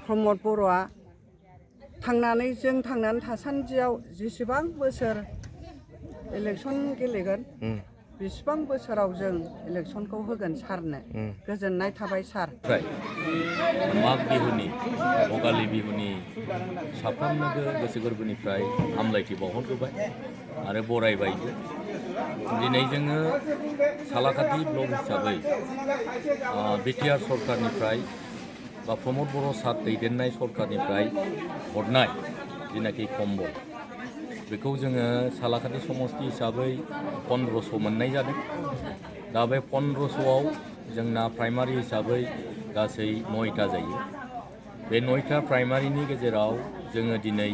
प्रमद बर'आ थांनानै थासान्दियाव जेसेबां बोसोर इलेक्सन गेलेगोन बेसेबां बोसोराव जों इलेक्सनखौ होगोन सारनो गोजोननाय थाबाय सार। माग बिहुनि भगालि बिहुनि साफ्रोमनोबो गोसो गोरबोनिफ्राय हामलायथि बावहरग्रोबाय आरो बरायबायबो। दिनै जोङो सालाकाटि ब्लक हिसाबै बिटिआर सरकारनिफ्राय बा प्रमद बर' सार दैदेननाय सरकारनिफ्राय हरनाय जिनाखि कम्बल बेखौ जोङो सालाकाटि समस्ति हिसाबै 1500 मोननाय जादों। दा बे 1500आव जोंना प्राइमारि हिसाबै गासै 9टा जायो। बे 9टा प्राइमारिनि गेजेराव जोङो दिनै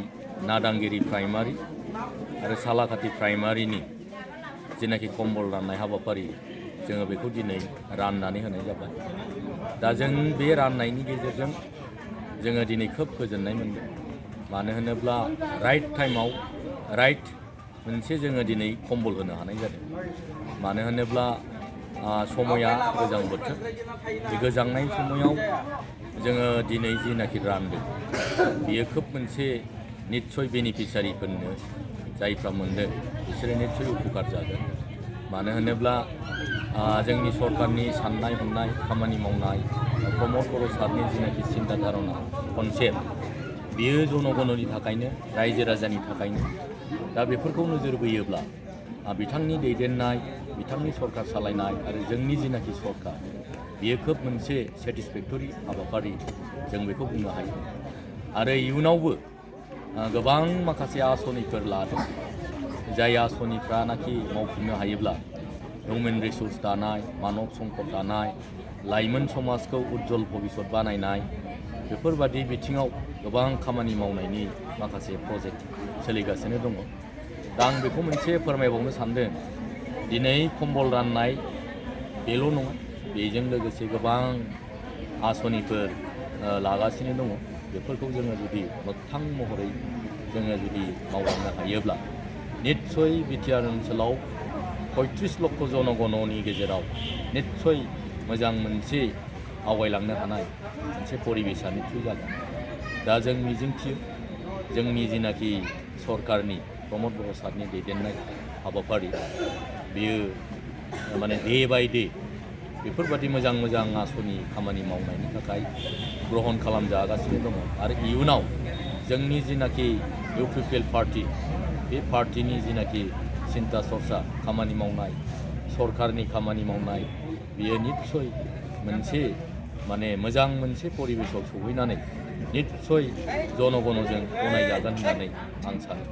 नादांगिरि प्राइमारि आरो सालाकाटि प्राइमारिनि जिनाखि कम्बल राननाय हाबाफारि जोङो बेखौ दिनै राननानै होनाय जाबाय। दा जों बे राननायनि गेजेरजों जोङो दिनै खोब गोजोननाय मोनदों। मानो होनोब्ला राइट टाइमाव राइट मोनसे जोङो दिनै कम्बल होनो हानाय जादों। मानो होनोब्ला समया गोजां बोथोर, बे गोजांनाय समाव जोङो दिनै जिनाखि रानदों बियो खोब मोनसे निस्सय बेनिफिसारिफोरनो जायफ्रा मोनदों बिसोरो निस्सय उपकार जागोन। मानो होनोब्ला जोंनि सरकारनि साननाय हनाय खामानि मावनाय प्रमद बर' सारनि जिनाखि सिन्था धारना कनसेप्ट बियो जनगणनि थाखायनो रायजो राजानि थाखायनो। दा बेफोरखौ नोजोर बोयोब्ला बिथांनि दैदेननाय बिथांनि सरकार सालायनाय आरो जोंनि जिनाखि सरकार बियो खोब मोनसे सेटिसफेक्टरि हाबाफारि जों बेखौ बुंनो हायो। आरो इयुनावबो गोबां माखासे आसनिफोर लादों जाय आसनिफ्रानाखि मावफुंनो हायोब्ला हिउमेन रिसोर्स दानाय, मानब सम्पद दानाय, लाइमोन समाजखौ उज्जवल भबिष्यत बानायनाय बेफोरबादि बिथिङाव गोबां खामानि मावनायनि माखासे प्रजेक्ट सोलिगासिनो दङ। दा आं बेखौ मोनसे फोरमायबावनो सानदों, दिनै कम्बल राननाय बेल' नङा, बेजों लोगोसे गोबां आसनिफोर लागासिनो दङ। बेफोरखौ जोङो जुदि मोगथां महरै जोङो जुदि मावलांनो हायोब्ला निस्सय बिटिआर ओनसोलाव 35 लक्ष जनगणनि गेजेराव निस्सय मोजां मोनसे आवगायलांनो हानाय मोनसे परिबेसा निस्सय जागोन। दा जों मिजिंथियो जोंनि जिनाखि सरकारनि प्रमद बर' सारनि दैदेननाय हाबाफारि बियो माने डे बाय डे बेफोरबादि मोजां मोजां आसनि खामानि मावनायनि थाखाय ग्रहण खालामजागासिनो दङ। आरो इयुनाव जोंनि जिनाखि इउपिपिएल पार्टी बे पार्टीनि जिनाखि सिन्था सरसा खामानि मावनाय सरकारनि खामानि मावनाय बियो निस्सय मोनसे माने मोजां मोनसे परिबेसाव सौहैनानै निस्सय जनगणजों गनायजागोन होननानै आं सानो।